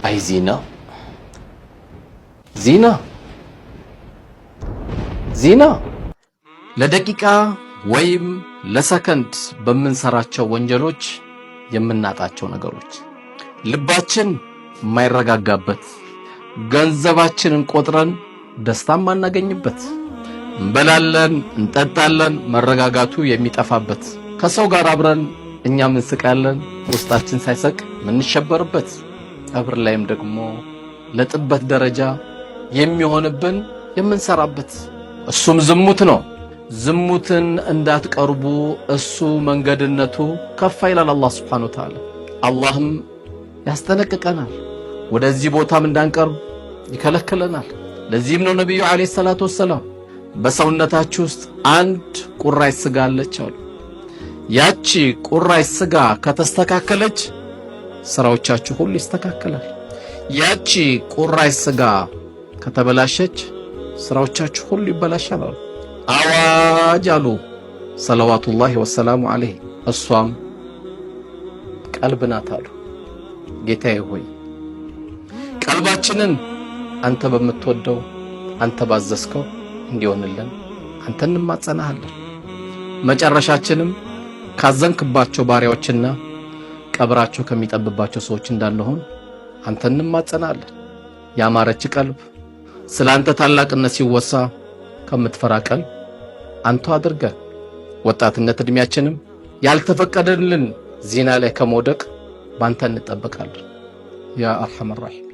አይ ዚና፣ ዚና፣ ዚና። ለደቂቃ ወይም ለሰከንድ በምንሰራቸው ወንጀሎች የምናጣቸው ነገሮች፣ ልባችን የማይረጋጋበት፣ ገንዘባችንን ቆጥረን ደስታ ማናገኝበት፣ እንበላለን፣ እንጠጣለን፣ መረጋጋቱ የሚጠፋበት፣ ከሰው ጋር አብረን እኛም እንስቃለን፣ ውስጣችን ሳይሰቅ የምንሸበርበት፣ ቀብር ላይም ደግሞ ለጥበት ደረጃ የሚሆንብን የምንሰራበት፣ እሱም ዝሙት ነው። ዝሙትን እንዳትቀርቡ እሱ መንገድነቱ ከፋ ይላል አላህ سبحانه وتعالى። አላህም ያስጠነቅቀናል። ወደዚህ ቦታም እንዳንቀርብ ይከለክለናል። ለዚህም ነው ነቢዩ عليه الصلاة والسلام በሰውነታችሁ ውስጥ አንድ ቁራጭ ስጋ አለች አሉ። ያቺ ቁራጭ ስጋ ከተስተካከለች ስራዎቻችሁ ሁሉ ይስተካከላል። ያቺ ቁራጭ ስጋ ከተበላሸች ስራዎቻችሁ ሁሉ ይበላሻል አሉ። አዋጅ አሉ صلوات الله وسلامه عليه። እሷም ቀልብ ናት አሉ። ጌታዬ ሆይ፣ ቀልባችንን አንተ በምትወደው፣ አንተ ባዘዝከው እንዲሆንልን አንተ እንማጸናሃለን። መጨረሻችንም ካዘንክባቸው ባሪያዎችና ቀብራቸው ከሚጠብባቸው ሰዎች እንዳንሆን አንተ እንማጸናለን። ያማረች ቀልብ፣ ስለ አንተ ታላቅነት ሲወሳ ከምትፈራ ቀልብ አንተ አድርገን። ወጣትነት ዕድሜያችንም ያልተፈቀደልን ዚና ላይ ከመውደቅ ባንተ እንጠበቃለን። يا أرحم الراحمين።